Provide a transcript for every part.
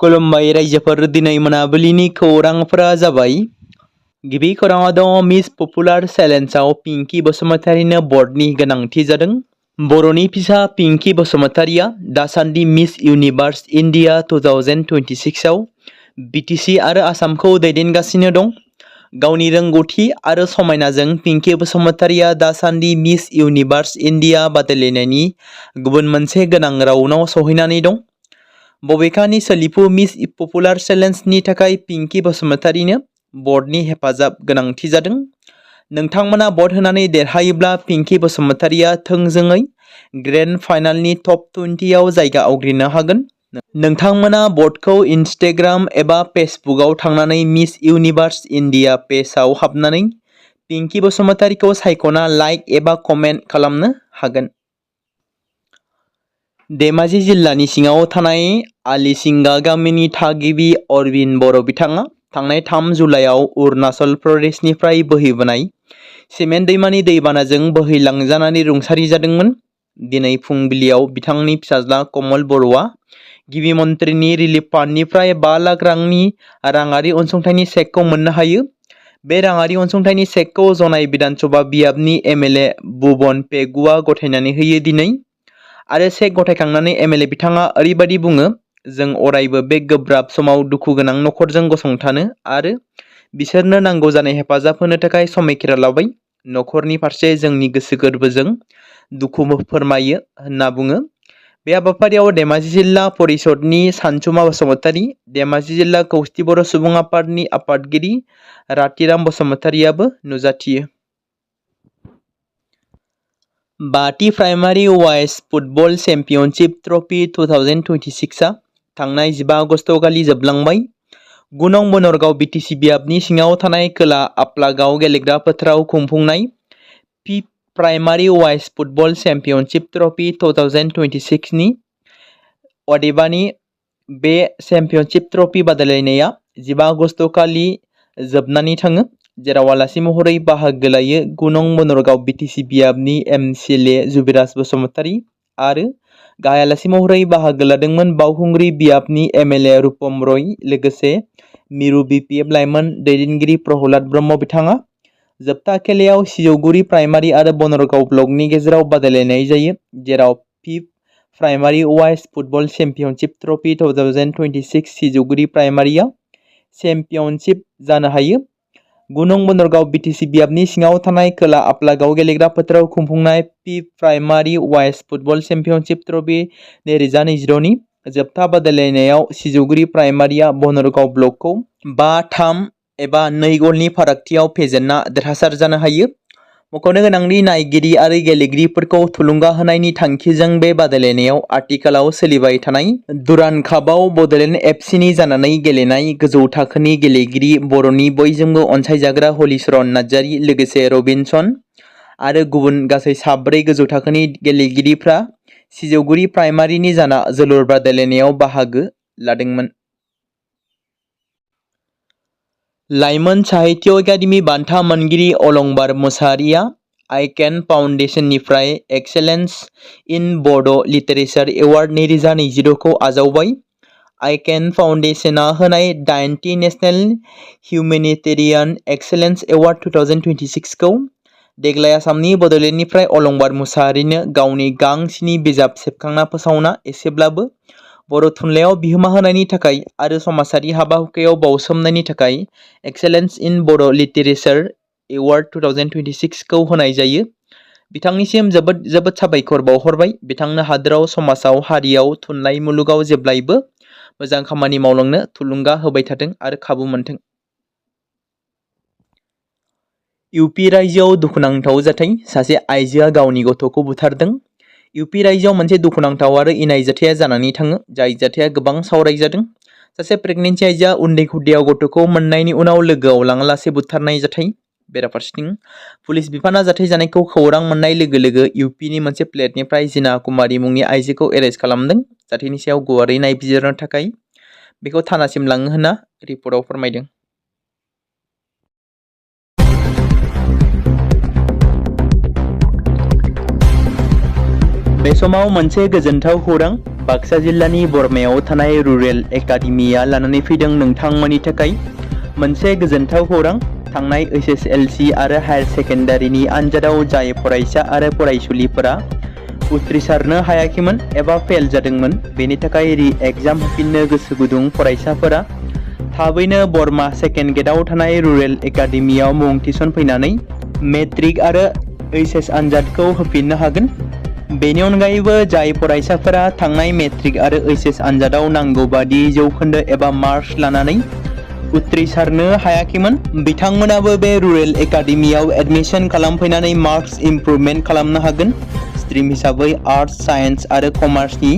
खुलुमबाय रायजोफोर दिनै मोनाबिलिनि खौरांफोरा जाबाय। गिबि खौराङाव दं मिस पपुलार चेलेन्जआव पिंकी बसुमतारीनो बर्डनि गोनांथि जादों। बर'नि फिसा पिंकी बसुमतारीया दासान्दि मिस इउनिभार्स इन्डिया 2026 आव बिटिसि आरो आसामखौ दैदेनगासिनो दं। गावनि रोंगौथि आरो समायनाजों पिंकी बसुमतारीया दासान्दि मिस इउनिभार्स इन्डिया बादायलायनायनि गुबुन मोनसे गोनां राउन्डआव सौहैनानै दं। बबेखानि सोलिफु मिस पपुलार चेलेन्जनि थाखाय पिंकी बसुमतारीनो बर्डनि हेफाजाब गोनांथि जादों। नोंथांमोना भट होनानै देरहायोब्ला पिंकी बसुमतारीया थोंजोङै ग्रेन्ड फाइनालनि टप 20 आव जायगा आवग्रिनो हागोन। नोंथांमोना भटखौ इनस्टाग्राम एबा फेसबुकआव थांनानै मिस इउनिभार्स इन्डिया पेजआव हाबनानै पिंकी बसुमतारीखौ सायख'ना लाइक एबा कमेन्ट खालामनो हागोन। धेमाजि जिल्लानि सिङाव थानाय आलिसिंगा गामिनि थागिबि अरविन्द बर' बिथाङा थांनाय 3 जुलाइआव अरुणाचल प्रदेशनिफ्राय बोहैबोनाय सिमेन्ट दैमानि दैबानाजों बोहैलांजानानै रुंसारि जादोंमोन। दिनै फुंबिलियाव बिथांनि फिसाज्ला कमल बर'आ गिबि मन्थ्रिनि रिलिफ फान्डनिफ्राय 5 लाख रांनि राङारि अनसुंथाइनि चेकखौ मोननो हायो। बे राङारि अनसुंथाइनि चेकखौ जनाय विधानसभा बियाबनि एमएलए भुबन पेगुआ गथायनानै होयो दिनै। आरो चेक गथायखांनानै एमएलए बिथाङा ओरैबायदि बुङो, जों अरायबो बे गोब्राब समाव दुखु गोनां नखरजों गसंथानो आरो बिसोरनो नांगौ जानाय हेफाजाब होनो थाखाय समायखिरा लाबाय। नखरनि फारसे जोंनि गोसो गोरबोजों दुखु फोरमायो होनना बुङो। बे हाबाफारियाव धेमाजि जिल्ला परिषदनि सानसुमा बसुमतारी, धेमाजि जिल्ला खौसेथि बर' सुबुं आफादनि आफादगिरि रातिराम बसुमतारीयाबो नुजाथियो। बाथि primary wise football championship trophy 2026 आ थांनाय 15 आगस्तखालि जोबलांबाय। गुनं बनरगाव बिटिसि बियाबनि सिङाव थानाय खोला आप्लागाव गेलेग्रा फोथाराव खुंफुंनाय fifth primary wise football championship trophy 2026 नि अदेबानि बे चेम्पियनशिप ट्रफी बादायलायनाया 15 आगस्तखालि जोबनानै थाङो, जेराव आलासि महरै बाहागो लायो गुनं बनरगाव बिटिसि बियाबनि एमसिएलए जुबिराज बसुमतारी आरो गाहाय आलासि महरै बाहागो लादोंमोन बावखुंग्रि बियाबनि एमएलए रुपम रय, लोगोसे मिरु बिपिएफ लाइमोन दैदेनगिरि प्रहलाद ब्रह्म बिथाङा। जोबथा खेलायाव सिजौगुरि प्राइमारि आरो बनरगाव ब्लकनि गेजेराव बादायलायनाय जायो, जेराव fifth primary wise football championship trophy 2026 सिजौगुरि प्राइमारिया चेम्पियनशिप जानो हायो। गुनं बनरगाव बिटिसि बियाबनि सिङाव थानाय खोला आप्लागाव गेलेग्रा फोथाराव खुंफुंनाय fifth primary wise football championship trophy 2022 नि जोबथा बादायलायनायाव सिजौगुरि प्राइमारिया बनरगाव ब्लकखौ 5-3 एबा 2 गलनि फारागथियाव फेजेनना देरहासार जानो हायो। मख'नो गोनांदि नायगिरि आरो गेलेगिरिफोरखौ थुलुंगा होनायनि थांखिजों बे बादायलायनायाव आथिखालाव सोलिबाय थानाय दुरान्ड कापआव बड'लेण्ड एफसिनि जानानै गेलेनाय गोजौ थाखोनि गेलेगिरि बर'नि बयजोंबो अनसायजाग्रा हलिचरन नार्जारि, लोगोसे रबिनसन आरो गुबुन गासै 4 गोजौ थाखोनि गेलेगिरिफ्रा सिजौगुरि प्राइमारिनि जाना जोलुर बादायलायनायाव बाहागो लादोंमोन। लाइमोन साहित्य एकाडेमि बान्था मोनगिरि अलंबार मुसाहारिया आइकेन फाउन्डेसननिफ्राय एक्सेलेन्स इन बड' लिटारेचार एवार्ड 2026 खौ आजावबाय। आइकेन फाउन्डेसना होनाय 80 नेशनेल हिउमेनिटेरियान एक्सेलेन्स एवार्ड 2026 खौ देग्लाय आसामनि बड'लेण्डनिफ्राय अलंबार मुसाहारिनो गावनि गांस्नि बिजाब सेबखांना फोसावना एसेब्लाबो बर' थुनलाइयाव बिहोमा होनायनि थाखाय आरो समाजारि हाबा हुखायाव बावसोमनायनि थाखाय एक्सेलेन्स इन बड' लिटारेचार एवार्ड 2026 खौ होनाय जायो। बिथांनिसिम जोबोद साबायखर बावहरबाय। बिथांनो हादोराव, समाजाव, हारियाव, थुनलाइ मुलुगाव जेब्लायबो मोजां खामानि मावलांनो थुलुंगा होबाय थाथों आरो खाबु मोनथों। इउपि रायजोआव दुखुनांथाव जाथाय, सासे आइजोआ गावनि गथ'खौ बुथारदों। इउपि रायजोआव मोनसे दुखुनांथाव आरो इनाय जाथाया जानानै थाङो, जाय जाथाया गोबां सावरायजादों। सासे प्रेगनेन्सि आइजोआ उन्दै खुदियाव गथ'खौ मोननायनि उनाव लोगोआव लाङालासे बुथारनाय जाथाय। बेराफारसेथिं पुलिस बिफाना जाथाय जानायखौ खौरां मोननाय लोगो लोगो इउपिनि मोनसे प्लेटनिफ्राय जिना कुमारी मुंनि आइजोखौ एरेस्ट खालामदों। जाथायनि सायाव गुवारै नायबिजिरनो थाखाय बेखौ थानासिम लाङो होनना रिपर्टआव फोरमायदों। बे समाव मोनसे गोजोनथाव खौरां, बाक्सा जिल्लानि बरमायाव थानाय रुरेल एकाडेमिया लानानै फैदों नोंथांमोननि थाखाय मोनसे गोजोनथाव खौरां। थांनाय SSLC आरो हायार सेकेन्डारिनि आनजादाव जाय फरायसा आरो फरायसुलिफोरा उथ्रिसारनो हायाखैमोन एबा फेल जादोंमोन, बेनि थाखाय रि-एग्जाम होफिननो गोसो गुदुं फरायसाफोरा थाबैनो बरमा सेकेन्ड गेटआव थानाय रुरेल एकाडेमियाव मुं थिसनफैनानै मेट्रिक आरो HS आनजादखौ होफिननो हागोन। बेनि अनगायैबो जाय फरायसाफोरा थांनाय मेट्रिक आरो HS आनजादाव नांगौ बादि जौखोन्दो एबा मार्क्स लानानै उथ्रिसारनो हायाखैमोन, बिथांमोनाबो बे रुरेल एकाडेमियाव एडमिशन खालामफैनानै मार्क्स इमप्रुभमेन्ट खालामनो हागोन। स्ट्रिम हिसाबै आर्टस, साइन्स आरो कमार्सनि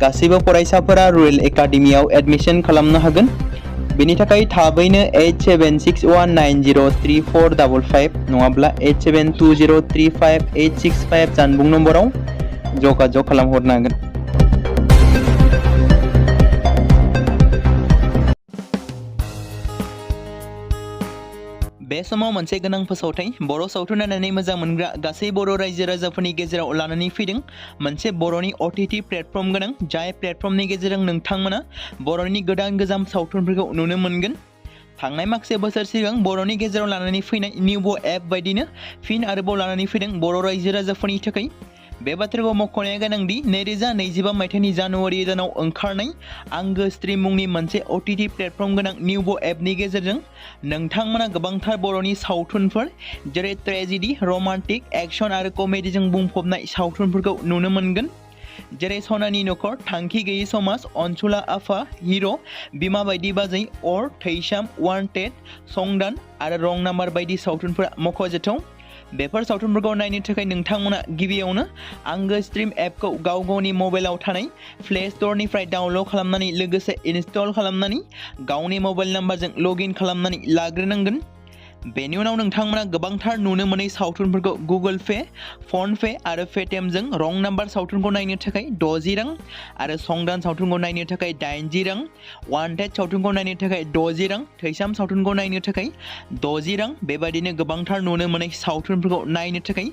गासैबो फरायसाफोरा रुरेल एकाडेमियाव एडमिशन खालामनो हागोन। बेनि थाखाय थाबैनो 8761903455 नङाब्ला 8720358665 जानबुं नम्बराव जगाजग खालामहरनो हागोन। बे समाव मोनसे गोनां फोसावथाय बर' सावथुन नायनानै मोजां मोनग्रा गासै बर' रायजो राजाफोरनि गेजेराव लानानै फैदों मोनसे बर'नि OTT प्लेटफर्म गोनां, जाय प्लेटफर्मनि गेजेरजों नोंथांमोना बर'नि गोदान सावथुनफोरखौ नुनो मोनगोन। थांनाय माखासे बोसोर सिगां बर'नि गेजेराव लानानै फैनाय निउबो एप बायदिनो फिन आरोबाव लानानै फैदों बर' रायजो राजाफोरनि थाखाय। बे बाथ्राखौ मख'नाया गोनांदि 2025 मायथाइनि जानुवारि दानाव ओंखारनाय आंगो स्ट्रिम मुंनि मोनसे OTT प्लेटफर्म गोनां निउबो एपनि गेजेरजों नोंथांमोना गोबांथार बर'नि सावथुनफोर जेरै ट्रेजेडि, रमान्टिक, एक्शन आरो कमेडिजों बुंफबनाय सावथुनफोरखौ नुनो मोनगोन। जेरै सनानि नखर, थांखि गैयै समाज, अनसुला आफा, हिर', बिमा बायदि बाजै, अर, थैसाम, वान्टेड, संदान आरो रं नाम्बार बायदि सावथुनफोरा मख'जाथाव। बेफोर सावथुनफोरखौ नायनो थाखाय नोंथांमोना गिबियावनो आंगो स्ट्रिम एपखौ गावनि मबाइलाव थानाय प्ले स्ट'रनिफ्राय डाउनल'ड खालामनानै लोगोसे इनस्टल खालामनानै गावनि मबाइल नाम्बारजों लगइन खालामनानै लाग्रोनांगोन। बेनि उनाव नोंथांमोना गोबांथार नुनो मोनै सावथुनफोरखौ गुगोल पे, फन पे आरो पेटिएमजों रं नाम्बार सावथुनखौ नायनो थाखाय 60 रां आरो संदान सावथुनखौ नायनो थाखाय 80 रां, वान्टेड सावथुनखौ नायनो थाखाय 60 रां, थैसाम सावथुनखौ नायनो थाखाय 60 रां, बेबादिनो गोबांथार नुनो मोनै सावथुनफोरखौ नायनो थाखाय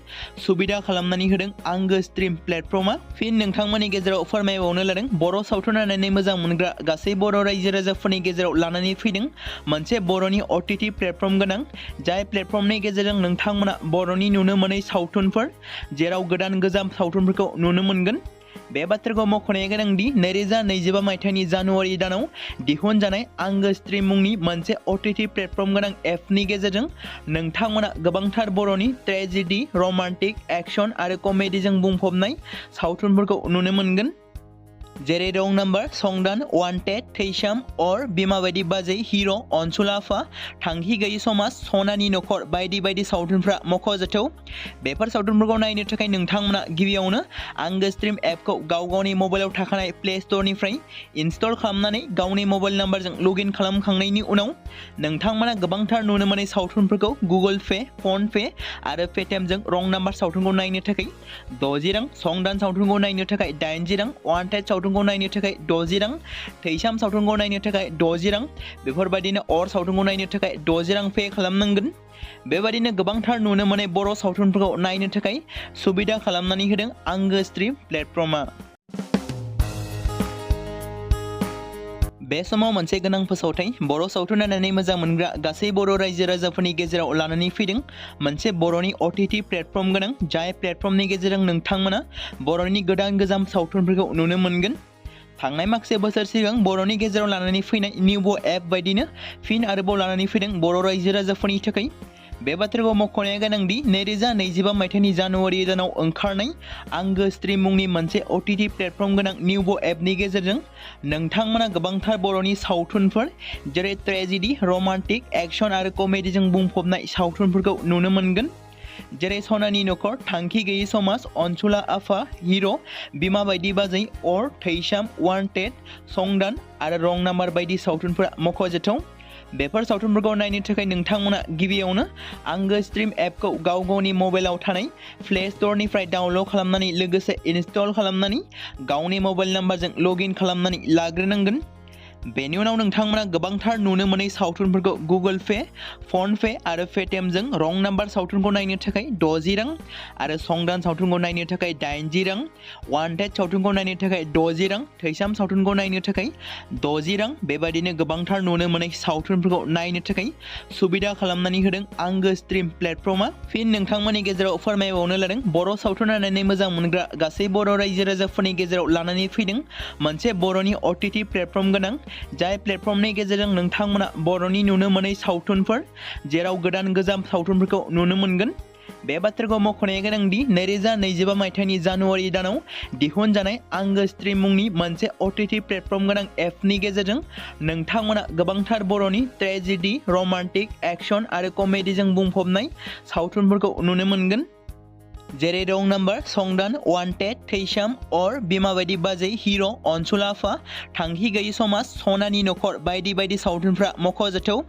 सुबिदा खालामनानै होदों आंगो स्ट्रिम प्लेटफर्मा। फिन नोंथांमोननि गेजेराव फोरमायबावनो लादों बर' सावथुन नायनानै मोजां मोनग्रा गासै बर' रायजो राजाफोरनि गेजेराव लानानै फैदों मोनसे बर'नि OTT प्लेटफर्म गोनां, जाय प्लेटफर्मनि गेजेरजों नोंथांमोना बर'नि नुनो मोनै सावथुनफोर जेराव गोदान सावथुनफोरखौ नुनो मोनगोन। बे बाथ्राखौ मख'नाया गोनांदि 2025 मायथाइनि जानुवारि दानाव दिहुनजानाय आंगो स्ट्रिम मुंनि मोनसे OTT प्लेटफर्म गोनां एपनि गेजेरजों नोंथांमोना गोबांथार बर'नि ट्रेजेडि, रमान्टिक, एक्शन आरो कमेडिजों बुंफबनाय सावथुनफोरखौ नुनो मोनगोन। जेरै रं नाम्बार, संदान, वान्टेड, थैसाम, अर, बिमा बायदि बाजै, हिर', अनसुला आफा, थांखि गैयै समाज, सनानि नखर बायदि बायदि सावथुनफ्रा मख'जाथाव। बेफोर सावथुनफोरखौ नायनो थाखाय नोंथांमोना गिबियावनो आंगो स्ट्रिम एपखौ गावनि मबाइलाव थाखानाय प्ले स्ट'रनिफ्राय इनस्टल खालामनानै गावनि मबाइल नाम्बारजों लगइन खालामखांनायनि उनाव नोंथांमोना गोबांथार नुनो मोनै सावथुनफोरखौ गुगोल पे, फन पे आरो पेटिएमजों रं नाम्बार सावथुनखौ नायनो थाखाय 60 रां, संदान सावथुनखौ नायनो थाखाय 80 रां, वान्टेड सावथुनखौ नायनो थाखाय 60 रां, थैसाम सावथुनखौ नायनो थाखाय 60 रां, बेफोरबायदिनो अर सावथुनखौ नायनो थाखाय 60 रां पे खालामनांगोन। बेबायदिनो गोबांथार नुनो मोनै बर' सावथुनफोरखौ नायनो थाखाय सुबिदा खालामनानै होदों आंगो स्ट्रिम प्लेटफर्मा। बे समाव मोनसे गोनां फोसावथाय बर' सावथुन नायनानै मोजां मोनग्रा गासै बर' रायजो राजाफोरनि गेजेराव लानानै फैदों मोनसे बर'नि OTT प्लेटफर्म गोनां, जाय प्लेटफर्मनि गेजेरजों नोंथांमोना बर'नि गोदान सावथुनफोरखौ नुनो मोनगोन। थांनाय माखासे बोसोर सिगां बर'नि गेजेराव लानानै फैनाय निउबो एप बायदिनो फिन आरोबाव लानानै फैदों बर' रायजो राजाफोरनि थाखाय। बे बाथ्राखौ मख'नाया गोनांदि 2025 मायथाइनि जानुवारि दानाव ओंखारनाय आंगो स्ट्रिम मुंनि मोनसे OTT प्लेटफर्म गोनां निउबो एपनि गेजेरजों नोंथांमोना गोबांथार बर'नि सावथुनफोर जेरै ट्रेजेडि, रमान्टिक, एक्शन आरो कमेडिजों बुंफबनाय सावथुनफोरखौ नुनो मोनगोन। जेरै सनानि नखर, थांखि गैयै समाज, अनसुला आफा, हिर', बिमा बायदि बाजै, अर, थैसाम, वान्टेड, संदान आरो रं नाम्बार बायदि सावथुनफोरा मख'जाथाव। बेफोर सावथुनफोरखौ नायनो थाखाय नोंथांमोना गिबियावनो आंगो स्ट्रिम एपखौ गावनि मबाइलाव थानाय प्ले स्ट'रनिफ्राय डाउनल'ड खालामनानै लोगोसे इनस्टल खालामनानै गावनि मबाइल नाम्बारजों लगइन खालामनानै लाग्रोनांगोन। बेनि उनाव नोंथांमोना गोबांथार नुनो मोनै सावथुनफोरखौ गुगोल पे, फन पे आरो पेटिएमजों रं नाम्बार सावथुनखौ नायनो थाखाय 60 रां आरो संदान सावथुनखौ नायनो थाखाय 80 रां, वान्टेड सावथुनखौ नायनो थाखाय 60 रां, थैसाम सावथुनखौ नायनो थाखाय 60 रां बेबायदिनो गोबांथार नुनो मोनै सावथुनफोरखौ नायनो थाखाय सुबिदा खालामनानै होदों आंगो स्ट्रिम प्लेटफर्मा। फिन नोंथांमोननि गेजेराव फोरमायबावनो लादों बर' सावथुन नायनानै मोजां मोनग्रा गासै बर' रायजो राजाफोरनि गेजेराव लानानै फैदों मोनसे बर'नि OTT प्लेटफर्म गोनां, जाय प्लेटफर्मनि गेजेरजों नोंथांमोना बर'नि नुनो मोनै सावथुनफोर जेराव गोदान गोजाम सावथुनफोरखौ नुनो मोनगोन। बे बाथ्राखौ मख'नाया गोनांदि 2025 मायथाइनि जानुवारि दानाव दिहुनजानाय आंगो स्ट्रिम मुंनि मोनसे OTT प्लेटफर्म गोनां एपनि गेजेरजों नोंथांमोना गोबांथार बर'नि ट्रेजेडि, रमान्टिक, एक्शन आरो कमेडिजों बुंफबनाय सावथुनफोरखौ नुनो मोनगोन। जेरै रं नाम्बार, संदान, वान्टेड, थैसाम, अर, बिमा बायदि बाजै, हिर', अनसुला आफा, थांखि गैयि समाज, सनानि नखर बायदि बायदि सावथुनफ्रा मख'जाथाव।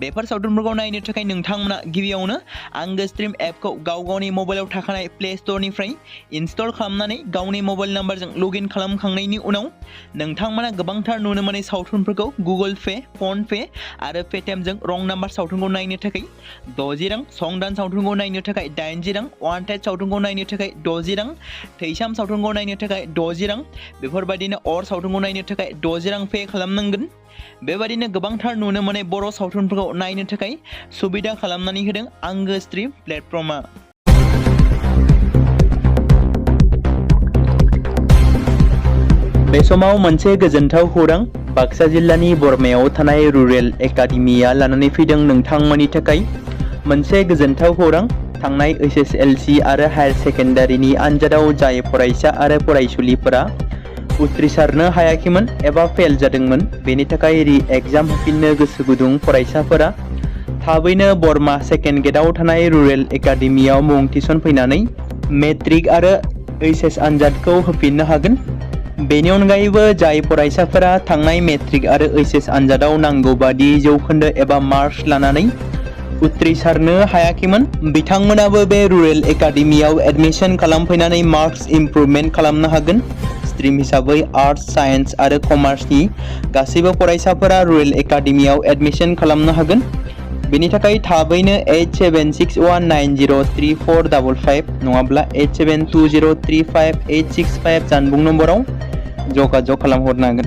बेफोर सावथुनफोरखौ नायनो थाखाय नोंथांमोना गिबियावनो आंगो स्ट्रिम एपखौ गावनि मबाइलाव थाखानाय प्ले स्ट'रनिफ्राय इनस्टल खालामनानै गावनि मबाइल नाम्बारजों लगइन खालामखांनायनि उनाव नोंथांमोना गोबांथार नुनो मोनै सावथुनफोरखौ गुगोल पे, फन पे आरो पेटिएमजों रं नाम्बार सावथुनखौ नायनो थाखाय 60 रां, संदान सावथुनखौ नायनो थाखाय 80 रां, वान्टेड सावथुनखौ नायनो थाखाय 60 रां, थैसाम सावथुनखौ नायनो थाखाय 60 रां बेफोरबायदिनो अर सावथुनखौ नायनो थाखाय 60 रां पे खालामनांगोन। बेबायदिनो गोबांथार नुनो मोनै बर' सावथुनफोरखौ नायनो थाखाय सुबिदा खालामनानै होदों आंगो स्ट्रिम प्लेटफर्मा। बे समाव मोनसे गोजोनथाव खौरां बाक्सा जिल्लानि बरमायाव थानाय रुरेल एकाडेमिया लानानै फैदों नोंथांमोननि थाखाय मोनसे गोजोनथाव खौरां। थांनाय SSLC आरो हायार सेकेन्डारिनि आनजादाव जाय फरायसा आरो फरायसुलिफोरा उथ्रिसारनो हायाखैमोन एबा फेल जादोंमोन, बेनि थाखाय रि-एग्जाम होफिननो गोसो गुदुं फरायसाफोरा थाबैनो बरमा सेकेन्ड गेटआव थानाय रुरेल एकाडेमियाव मुं थिसनफैनानै मेट्रिक आरो HS आनजादखौ होफिननो हागोन। बेनि अनगायैबो जाय फरायसाफोरा थांनाय मेट्रिक आरो HS आनजादाव नांगौ बादि जौखोन्दो एबा मार्कस लानानै उथ्रिसारनो हायाखैमोन, बिथांमोनाबो बे रुरेल एकाडेमियाव एडमिशन खालामफैनानै मार्कस इमप्रुभमेन्ट खालामनो हागोन। स्ट्रिम हिसाबै आर्टस, साइन्स आरो कमार्सनि गासैबो फरायसाफोरा रुरेल एकाडेमियाव एडमिशन खालामनो हागोन। बेनि थाखाय थाबैनो 8761903455 नङाब्ला 8720358865 जानबुं नम्बराव जगाजग खालामहरनो हागोन।